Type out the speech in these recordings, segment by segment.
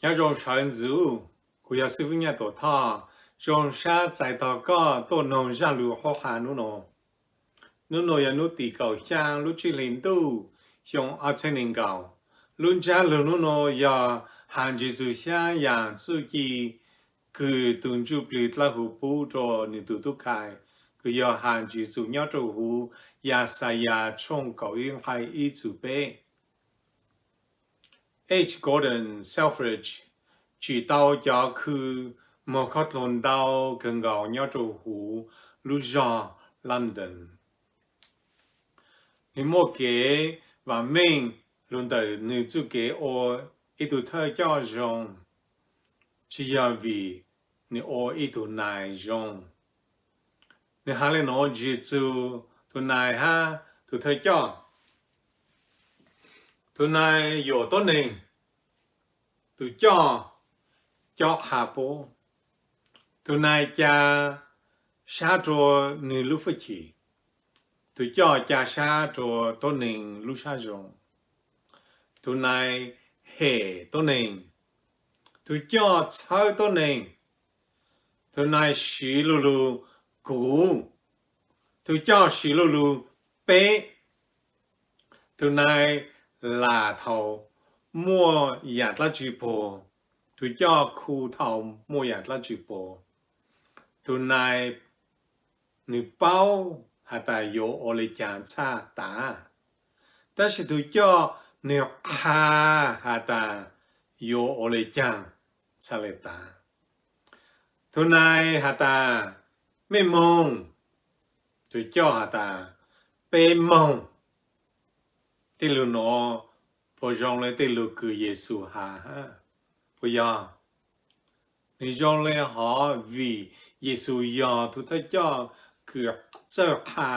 Nyob zoo sawv ntxuv, kuv yog xib fwb Nyaj Tuam Thoj, zoo sab txais tos koj tuaj noog zaj lus qhuab qha hnub no. Hnub no yog hnub tim kaum xyaa lub tsib hlis ntuj xyoo ob txhiab nees nkaum. Lub ntsab lug hnub no yog has ntsis txug xyab yaam txuj ci kws tug ntsuj plig dlawb huv pub rua nwg tug tub khai, kws yog has ntsis txug nyob rua huv Yaxayas tshooj kaum ib nqai ib txug peb. H. Gordon Selfridge tsim tau cov khw moog khaub dluag ntau kawg nkaus nyob rua huv lub zog London. Nwg muaj kev vaam meej lug ntawm nwg txuj kev ua ib tug thawj coj zoo, tsi yog vim nwg ua ib tug nais zoo. Nwg has le nuav ntsis txug tug nais hab tug thawj coj. Tug nais yuam tuab neeg, tug coj cob qha puab. Tug nais ca sab rua nwg lub hwj chim, tug coj ca sab rua tuab neeg lub sab zoo. Tug nais hem tuab neeg, tug coj txhawb tuab neeg. Tug nais siv lu lug kuv, tug coj siv lu lug peb. Tug nais lam thaus muaj yaam dlaab tsi puag, tug coj khu thaus muaj yaam dlaab tsi puag. Tug nais nwg paub has tas yuav ua le caag txhaj tav, tab sis tug coj nwg qha has tas yuav ua le caag txhaj le tav. Tug nais has tas mej moog, tug coj has tas peb moog. Tej lug nuav puas zoo le tej lug kws Yexus has hab? Puas yog? Nwg zoo le hov vim Yexus yog tug thawj coj kws txawj qha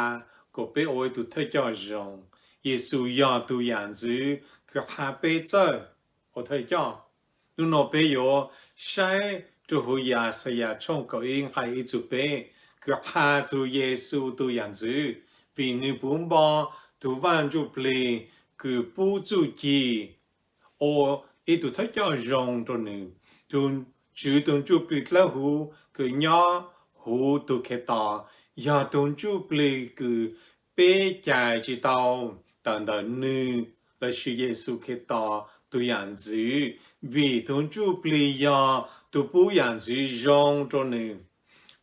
kuas peb ua ib tug thawj coj zoo. Yexus yog tug yam ntxwv kws qha peb txawj ua thawj coj. Nub nua peb yuav saib rua huv Yaxayas tshooj kaum ib nqai ib txug peb kws qha txug Yexus tug yam ntxwv, vim nwg puv npo tug Vaaj Ntsuj Plig kws pub txuj ci ua ib tug thawj coj zoo rua nwg. Tug Tswv tug Ntsuj Plig dlawb huv kws nyob huv tug Khetos yog tug Ntsuj Plig kws peb cais tsi tau tawm ntawm nwg lossis Yexus Khetos tug yam ntxwv, vim tug Ntsuj Plig yog tug pub yam ntxwv zoo rua nwg.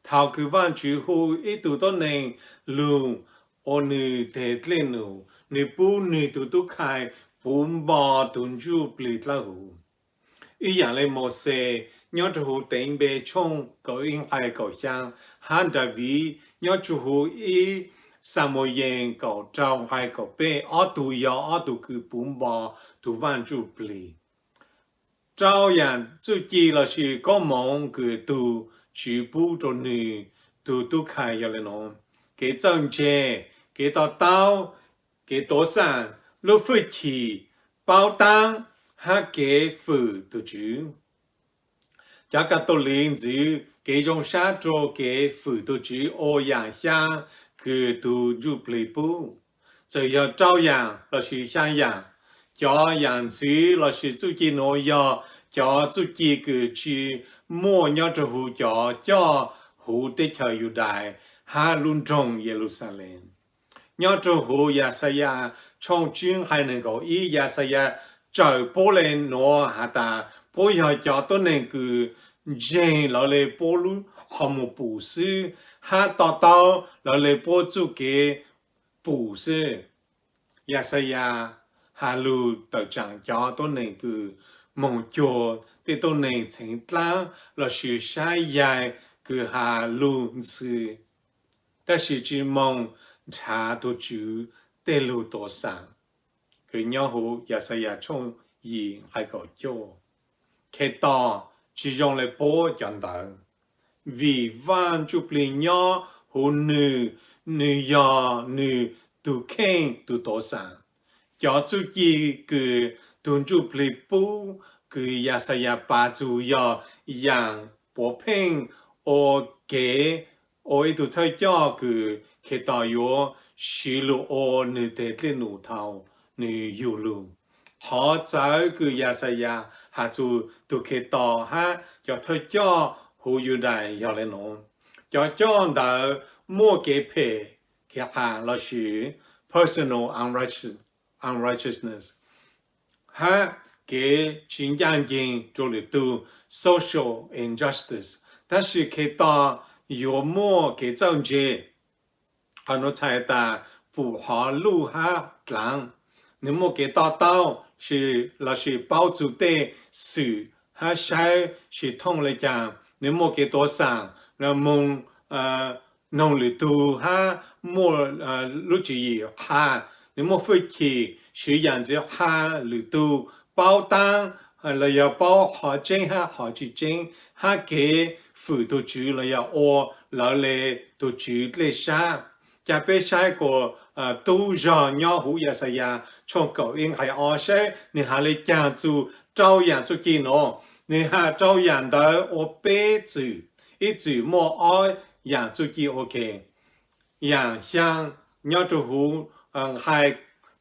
Thaus kws Vaajtswv hu ib tug tuab neeg lug ua nwg teg dlej num, nwg pub nwg tug tub khai puv npo tug Ntsuj Plig dlawb huv. Ib yaam le Mauxes nyob rua huv Teev Npe tshooj kaum ib nqai kaum xyaa, hab Daviv nyob rua huv ib Xamuyees kaum rau nqai kaum peb, ob tug yog ob tug kws puv npo tug Vaaj Ntsuj Plig. Rau yaam txuj ci lossis koob moov kws tug Tswv pub rua nwg tug tub khai yog le nuav: kev txawj ntse, kev to taub, kev tuav xam, lub hwj chim, paub taab, hab kev fwm tug Tswv. Cov Kav Tos Liv ntxwv kev zoo sab rua kev fwm tug Tswv ua yaam xyaa kws tug Ntsuj Plig pub. Txawm yog rau yaam lossis xyaa yaam, cov yaam ntxwv lossis txuj ci nuav yog cov txuj ci kws tsi muaj nyob rua huv cov coj huv teb chaws Yudais hab lub nroog Yeluxalees. Nyob rua huv Yaxayas tshooj tsib nqai neeg nkaum ib, Yaxayas tsawm puab le nuav has tas puab yog cov tuab neeg kws ntseeg lawv le puab lub qhov muag pum xwb, hab to taub lawv le puab txuj kev pum xwb. Yaxayas has lug tawm tsaam cov tuab neeg kws moog cuag tej tuab neeg txheev dlaab lossis sab yaig kws has lug ntxhw, tab sis tsi moog nrhav tug Tswv tej lug tuav xam, kws nyob huv Yaxayas tshooj yim nqai kaum cuaj. Khetos tsi zoo le puab cov ntawd, vim Vaaj Ntsuj Plig nyob huv nwg, nwg yog nwg tug kheej tug tuav xam. Cov txuj ci kws tug Ntsuj Plig pub kws Yaxayas pav txug yog yaam puav pheej ua kev ua ib tug thawj coj kws Khetos yuav siv lug ua nwg teg dlej num thaus nwg yug lug. Qhov txawv kws Yaxayas has txug tug Khetos hab cov thawj coj huv Yudais yog le nuav. Cov coj ntawd muaj kev phem, kev qha lossis personal unrighteous-, unrighteousness, hab kev tsi ncaaj nceeg rua lwm tug, social injustice. Tab sis Khetos yuav muaj kev txawj ntse. Qhov nuav txhais tas pum hov luj hab dlaav. Nwg muaj kev to taub lossis paub txug tej xwm hab saib sib thooj le caag. Nwg muaj kev tuav xaam, moog noog lwm tug hab muaj lub tswv yim qha. Nwg muaj fwj chim siv yaam ntxiv qha lwm tug, paub taab los yog paub qhov tseeb hab qhov tsi tseeb, hab kev fwm tug Tswv los yog ua lawv le tug Tswv dlej sab. Ca peb saib kuas tub zog nyob huv Yaxayas tshooj kaum ib nqai ob saib nwg has le caag txug rau yaam txuj ci nuav. Nwg has rau yaam ntawd ua peb txwm, ib txwm muaj ob yaam txuj ci ua ke. Yaam xyaa nyob rua huv nqai,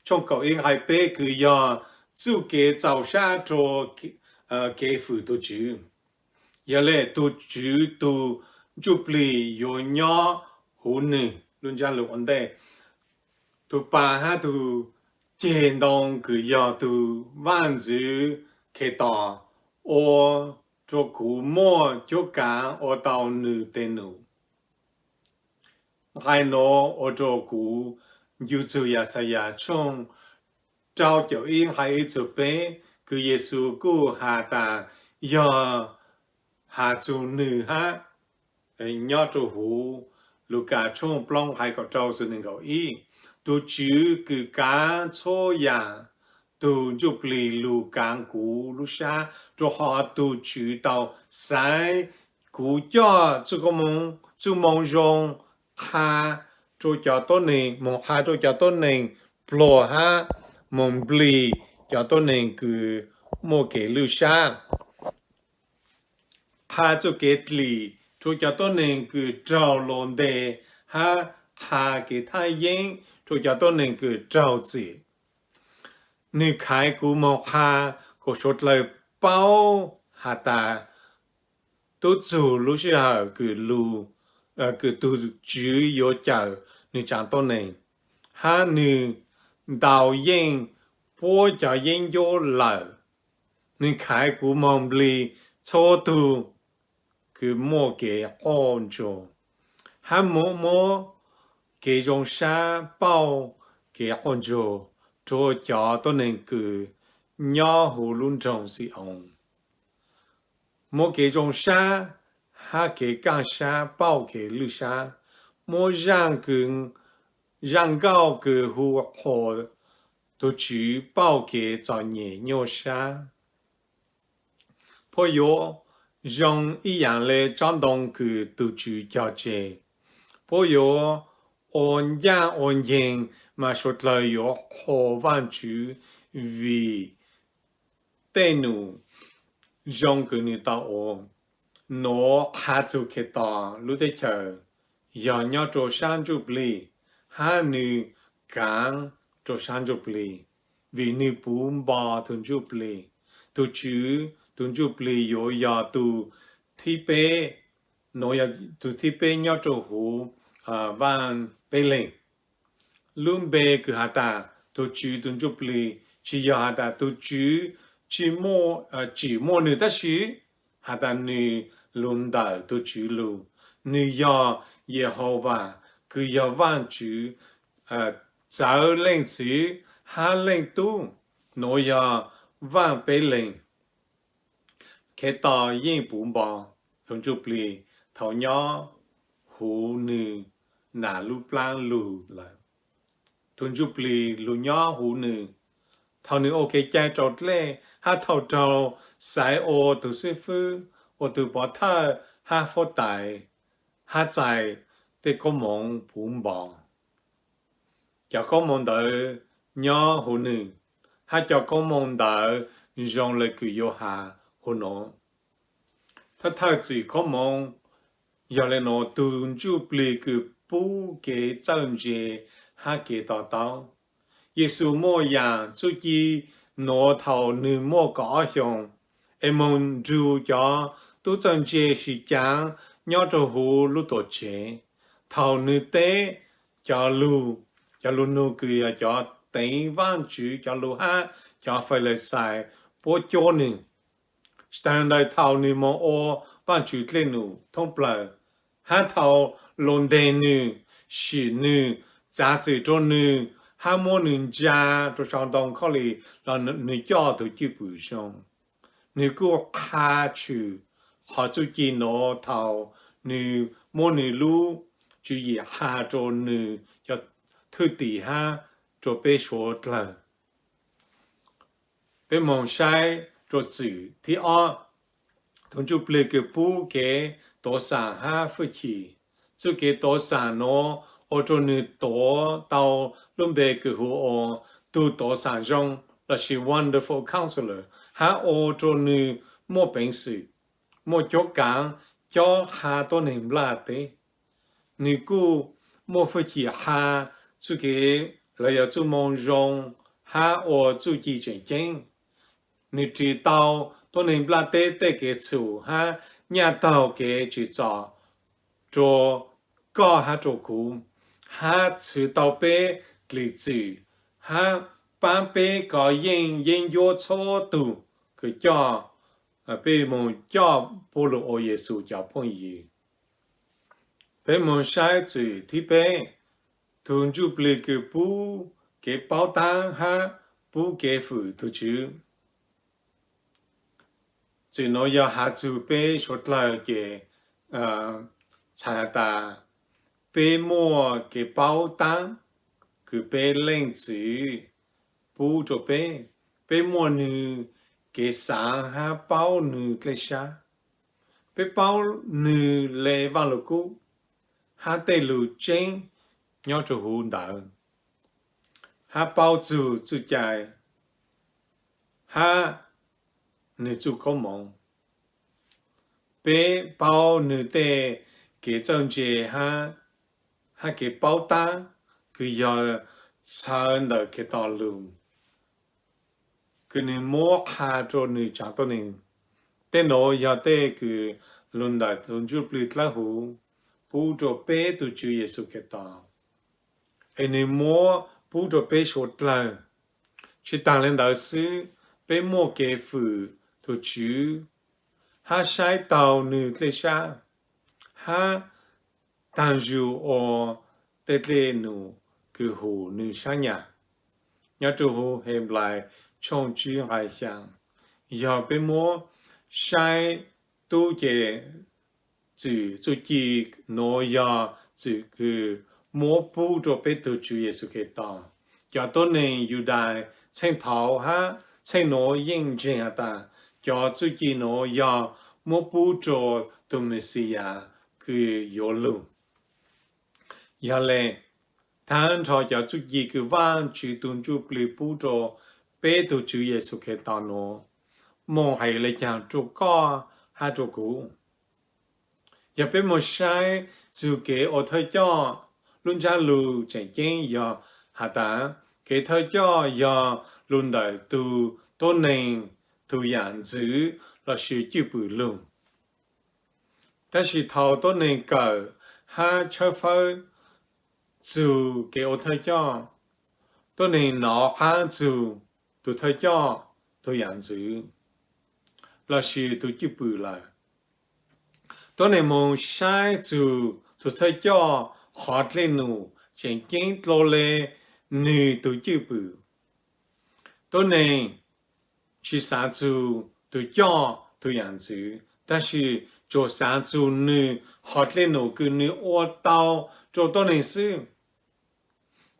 tshooj kaum ib nqai peb kws yog txuj kev txaus sab rua kev fwm tug Tswv. Yog le tug Tswv tug ntsuj plig yuav nyob huv nwg lub ntsab lug ua ntej. Tug pas hab tug ceg ntoo kws yog tug Vaaj Ntxwv Khetos ua rua kuv muaj cuab kaav ua tau nwg teg num. Nqai nuav ua rua kuv ncu txug Yaxayas tshooj rau caum ib nqai ib txug peb, kws Yexus kuj has tas yog has txug nwg hab nyob rua huv Lukas tshooj plaub nqai kaum rau txug neeg nkaum ib. Tug Tswv kws kaav txhua yaam, tug ntsuj plig lug kaav kuv lub sab, rua qhov tug Tswv tau xaiv kuv coj txuj moo zoo qha rua cov tuab neeg, moog qha rua cov tuab neeg pluag hab moog nplig cov tuab neeg kws muaj kev lwj sab. Qha txuj kev dlim rua cov tuab neeg kws raug lug nteg hab qha kev thaj yeeb rua cov tuab neeg kws raug txim. Nwg khaiv kuv moog qha kuas suav dlawg paub has tas tub txug lub sij hawm kws tug Tswv yuav cawm nwg tsaa tuab neeg, hab nwg ntaus yeej puab cov yeeb ncuab lawm. Nwg khaiv kuv moog nplig txhua tug kws muaj kev quaj ntsuag, hab muab kev zoo sab pauj kev quaj ntsuag rua cov tuab neeg kws nyob huv lub nroog Xi-oos. Muab kev zoo sab hab kev kaaj sab pauj kev lwj sab. Muab zaaj nkauj kws hu qhuas tug Tswv pauj kev txom nyem nyuaj sab. Puab yuav zoo ib yaam le tsob ntoo kws tug Tswv cog tseg. Puab yuav ua ncaaj ua nceeg, mas suav dlawg yuav qhuas Vaajtswv vim tej num zoo kws nwg tau ua. Nuav qha txug Khetos lub teb chaws yog nyob rua sab ntsuj plig, hab nwg kaav rua sab ntsuj plig, vim nwg puv npo tug ntsuj plig. Tug Tswv tug ntsuj plig yuav yog tug thib peb, nuav yog tug thib peb nyob rua huv Vaaj Peb Leeg. Lub npe kws has tas tug Tswv tug ntsuj plig tsi yog has tas tug Tswv tsi, tsim muaj nwg, tab sis has tas nwg lug ntawm tug Tswv lug. Nwg yog Yehauvas kws yog Vaajtswv txawv Leej Txiv hab Leej Tub. Nuav yog Vaaj Peb Leeg. Khetos yeej puv npo tug ntsuj plig thaus nyob huv nwg nam lub plaab lug lawm. Tug ntsuj plig lug nyob huv nwg thaus nwg ua kev cai raus dlej, hab thaus raug xaiv ua tug xibfwb, ua tug pov thawj hab fuab tais, hab txais tej koob moov puv npo. Cov koob moov ntawd nyob huv nwg, hab cov koob moov ntawd zoo le kws yuav has huv nuav. Thawj thawj txim koob moov yog le nuav: tug ntsuj plig kws pub kev txawj ntse hab kev to taub. Yexus muaj yaam txuj ci nuav thaus nwg muaj kaum ob xyoos. es moog nrug cov tub txawj ntse sib caav nyob rua huv lub tuam tsev. Thaus nwg teb cov lug, cov lug nug kws yog cov teev Vaajtswv cov lug hab cov Falixais puab cuab nwg. Tsi taag le ntawd, thaus nwg moog ua Vaajtswv dlej num thoob plawg, hab thaus luas nteg nwg, sim nwg, txav txim rua nwg, hab muab nwg ntsa rua sau ntoo khaub lig los nwg coj tug cwj pwm zoo. Nwg kuj qha tshwm qhov txuj ci nuav thaus nwg muab nwg lub tswv yim qha rua nwg cov thwj tim hab rua peb suav dlawg. Peb moog saib rua txwm thib ob, tug Ntsuj Plig kws pub kev tuav xaam hab fwj chim. Txuj kev tuav xaam nuav ua rua nwg tuav tau lub npe kws hu ua tug tuav xaam zoo lossis Wonderful Counselor, hab ua rua nwg muaj peev xwm, muaj cuab kaav cob qha tuab neeg nplaj teb. Nwg kuj muaj fwj chim qha txuj kev los yog txuj moo zoo hab ua txuj ci tseem ceeb. Nwg ris tau tuab neeg nplaj teb tej kev txhum hab nyaj taug kev tsim txom rua koj hab rua kuv, hab txhwv tau peb dlim txwm, hab paab peb kov yeej yeeb ncuab txhua tug kws coj, peb moog coj puab lug ua Yexus cov phooj ywg. Peb moog saib txwm thib peb, tug Ntsuj Plig kws pub kev paub taab hab pub kev fwm tug Tswv. Txwm nuav yog has txug peb suav dlawg ces txhais has tas peb muaj kev paub taab kws peb Leej Txiv pub rua peb. Peb muaj nwg kev xaav hab paub nwg dlej sab. Peb paub nwg le Vaaj Lug Kub hab tej lug tseeb nyob rua huv ntawd, hab paub txug txuj cai hab nwg txuj koob moov. Peb paub nwg tej kev txawj ntse hab kev paub taab kws yog txhawv ntawm Khetos lug, kws nwg muab qha rua nwg tsaav tuab neeg. Tej nuav yog tej kws lug ntawm tug Ntsuj Plig Dlawb Huv pub rua peb tug Tswv Yexus Khetos, es nwg muab pub rua peb suav dlawg. Tsi taag le ntawd xwb, peb muaj kev fwm tug Tswv hab saib taug nwg dlej sab, hab taag zug ua tej dlej num kws hum nwg sab nyam. Nyob rua huv Henplais tshooj tsib nqai xyaa, yog peb muab saib tub ces txwm txuj ci nuav yog txwm kws muab pub rua peb tug Tswv Yexus Khetos. Cov tuab neeg Yudais txheej thaud hab txheej nuav yeej ntseeg has tas cov txuj ci nuav yog muab pub rua tug Mexiyas kws yuav lug. Yog le, tag nrho cov txuj ci kws Vaajtswv tug Ntsuj Plig pub rua peb tug Tswv Yexus Khetos nuav moog heev le caag rua koj hab rua kuv? Yog peb moog saib txug kev ua thawj coj, lub ntsab lug tseem ceeb yog has tas kev thawj coj yog lug ntawm tug tuab neeg tug yam ntxwv lossis cwj pwm lug. Tab sis thaus tuab neeg kawm hab tshawb fawb txug kev ua thawj coj, tuab neeg nov qab txug tug thawj coj tug yam ntxwv lossis tug cwj pwm lawm. Tuab neeg moog saib txug tug thawj coj qhov dlej num tseem ceeb dlua le nwg tug cwj pwm. Tuab neeg tsi xaav txug tug coj tug yam ntxwv, tab sis tsuas xaav txug nwg qhov dlej num kws nwg ua tau rua tuab neeg xwb.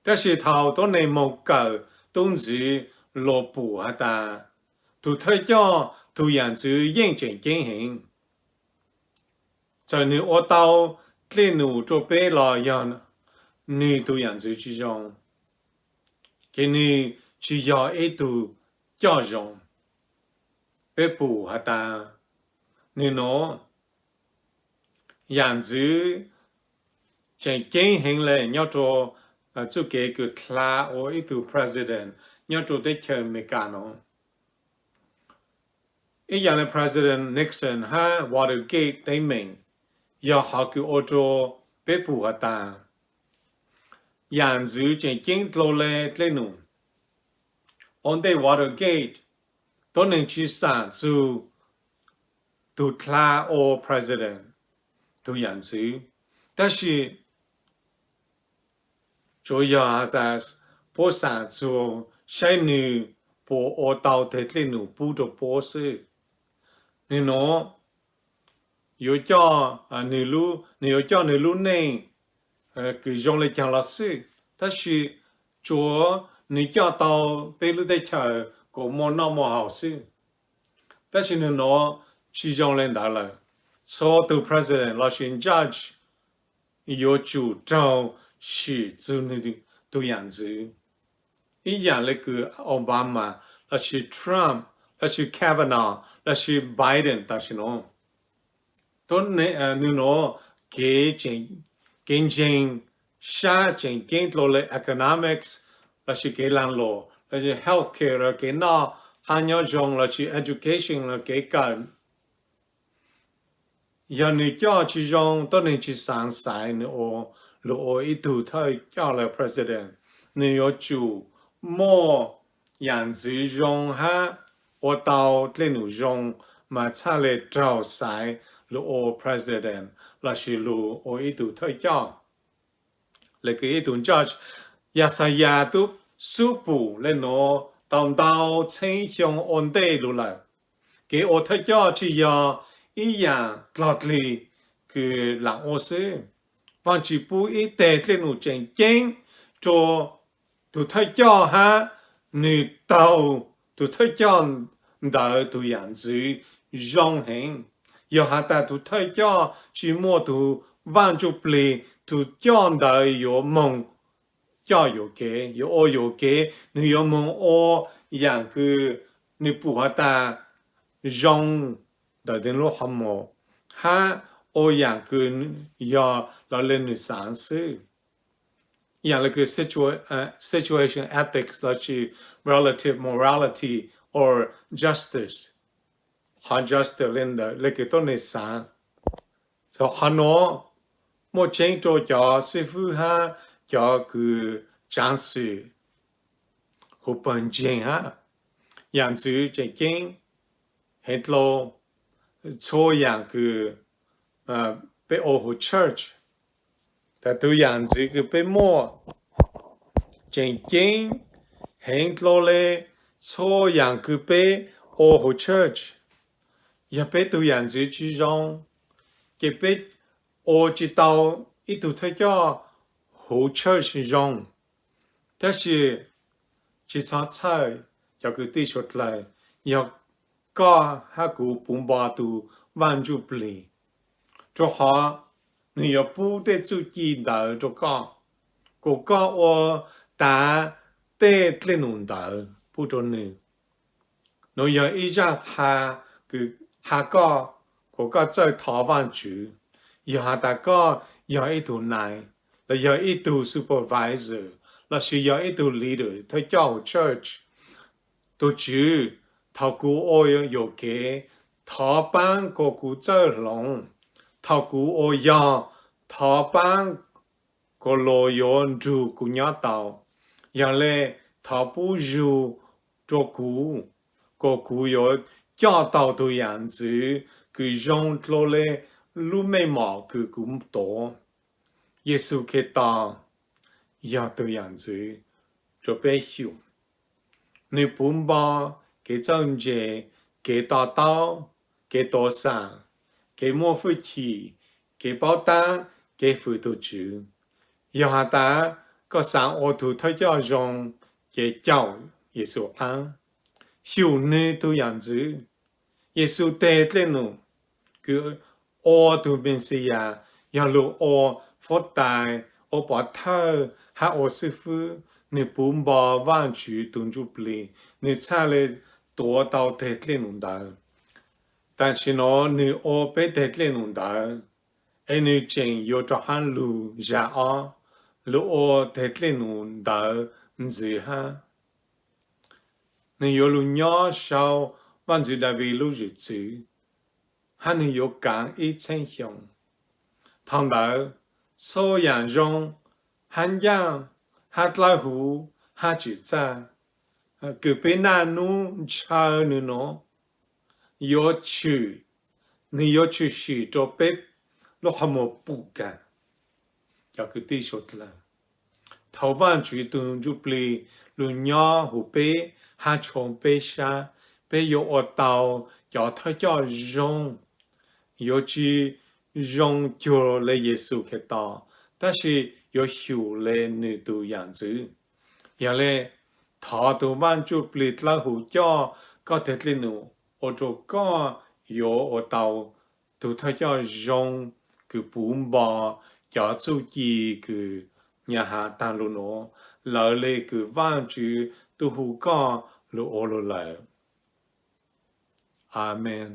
Tab sis thaus tuab neeg moog kawm tub ntxwv luas pum has tas tug thawj coj tug yam ntxwv yeej tseem ceeb heev. Txawm nwg ua tau dlej num rua peb los yog nwg tug yam ntxwv tsi zoo, ces nwg tsi yog ib tug coj zoo. Peb pum has tas nwg nuav yam ntxwv tseem ceeb heev le nyob rua txuj kev kws dlha ua ib tug president nyob rua teb chaws Amelikas nuav. Ib yam li President Nixon hab Watergate teeb meem yog qhov kws ua rua peb pum has tas yam ntxwv tseem ceeb dlua le dlej num. Ua ntej Watergate, tuab neeg tsi xam txug tug dlha ua president tug yam ntxwv, tab sis tsuas yog has tas puab xam txug saib nwg puas ua tau teg dlej num pub rua puab xwb. Nwg nuav yuav coj, nwg yuav coj nwg lub neej kws zoo le caag los xwb, tab sis tsuas nwg coj tau peb lub teb chaws kuas muaj noj muaj haus xwb. Tab sis nwg nuav tsi zoo le ntawd lawm. Txhua tug president lossis judge yuav tsum raug sim txug nwg tug yam ntxwv, ib yam le kws Obama lossis Trump lossis Kavanaugh lossis Biden tam sim nuav. Nwg nuav kev ntseeg sab tseem ceeb dlua le economics lossis kev laag luam lossis healthcare los kev noj qab nyob zoo lossis education los kev kawm. Yog nwg coj tsi zoo, tuab neeg tsi xaav xaiv nwg ua lug ua ib tug thawj coj lossis president, nwg yuav tsum muaj yam ntxwv zoo hab ua tau dlej num zoo mas txhaj le raug xaiv lug ua president lossis lug ua ib tug thawj coj. Le kws ib tug judge, Yaxayas tub xub pum le nuav tau ntau txheeb xyoo ua ntej lug lawm. Kev ua thawj coj tsi yog ib yam dlog dlig kws lam ua xwb. Vaajtswv pub ib teg dlej num tseem ceeb rua tug thawj coj hab nwg taug tug thawj coj ntawd tug yam ntxwv zoo heev. Yog has tas tug thawj coj tsi muaj tug Vaaj Ntsuj Plig, tug coj ntawd yuav moog coj yuam kev, yuav ua yuam kev, nwg yuav moog ua yam kws nwg pum has tas zoo ntawm nwg lub qhov muag hab ua yam kws yog lug le nwg xaav xwb. Yam le kws situation ethics lossis relative morality or justice, qhov justice le ntawd le kws tuab neeg xaav. Qhov nuav muaj tseeb rua cov xib fwb hab cov kws tsaav xwm huv pawg ntseeg hab. Yam ntxwv tseem ceeb heev dlua txhua yam kws peb ua huv church. Thaum tug yam ntxwv kws peb muaj tseem ceeb heev dlua le txhua yam kws peb ua huv church. Yog peb tug yam ntxwv tsi zoo, ces peb ua tsi tau ib tug thawj coj huv church zoo. Tab sis tsi txhob txhawj, cov kwv tij suav dlawg, yog koj hab kuv puv npo tug Vaaj Ntsuj Plig, rua qhov nwg yuav pub tej txuj ci ntawd rua koj, kuas koj ua tas tej dlej num ntawd pub rua nwg. Nuav yog ib zaaj qha kws qha koj, kuas koj txawj thov Vaajtswv. Yog has tas koj yog ib tug nais, los yog ib tug supervisor, lossis yog ib tug leader thawj coj huv church, tug Tswv, thaus kuv ua yuam kev, thov paab kuas kuv txawj hloov. Thaus kuv ua yog, thov paab kuas luas yuav nrug kuv nyob tau. Yog le, thov pub zug rua kuv, kuas kuv yuav coj tau tug yam ntxwv kws zoo dlua le lub meej mom kws kuv tuav. Yexus Khetos yog tug yam ntxwv rua peb xyum. Nwg puv npo kev txawj ntse, kev to taub, kev tuav xam, kev muaj hwj chim, kev paub tab, kev fwm tug Tswv. Yog has tas koj xaav ua tug thawj coj zoo, ces caum Yexus qaab, xyum nwg tug yam ntxwv. Yexus teg dlej num kws ua tug Mexiyas yog lug ua fuab tais, ua pov thawj hab ua xib fwb. Nwg puv npo Vaajtswv tug Ntsuj Plig, nwg txhaj le tuav tau teg dlej num ntawd. Tam sim no nwg ua peb teg dlej num ntawd, es nwg tseem yuav rov qab lug zag ob, lug ua teg dlej num ntawd ntxiv hab. Nwg yuav lug nyob sau Vaj ntxwv Daviv lub zwm txwv, hab nwg yuav kaav ib txheeb xyoo. Thaus ntawd, txhua yaam zoo, hab ncaaj, hab dlawb huv, hab tswm txaj, kws peb naj nub ntshaw nwg nuav, yuav tshwm, nwg yuav tshwm sim rua peb lub qhov muag pum kag. Cov kwv tij suav dlawg, thaus Vaajtswv tug Ntsuj Plig lug nyob huv peb hab tshoov peb sab, peb yuav ua tau cov thawj coj zoo, yuav tsi zoo cuag le Yexus Khetos, tab sis yuav xyum le nwg tug yaam ntxwv. Yog le, thov tug Vaaj Ntsuj Plig dlawb huv coj koj tug dlej num ua rua koj yuav ua tau tug thawj coj zoo kws puv npo cov txuj ci kws nyam has taag lug nuav, lawv le kws Vaajtswv tub hu koj lug ua lug lawm. Amees.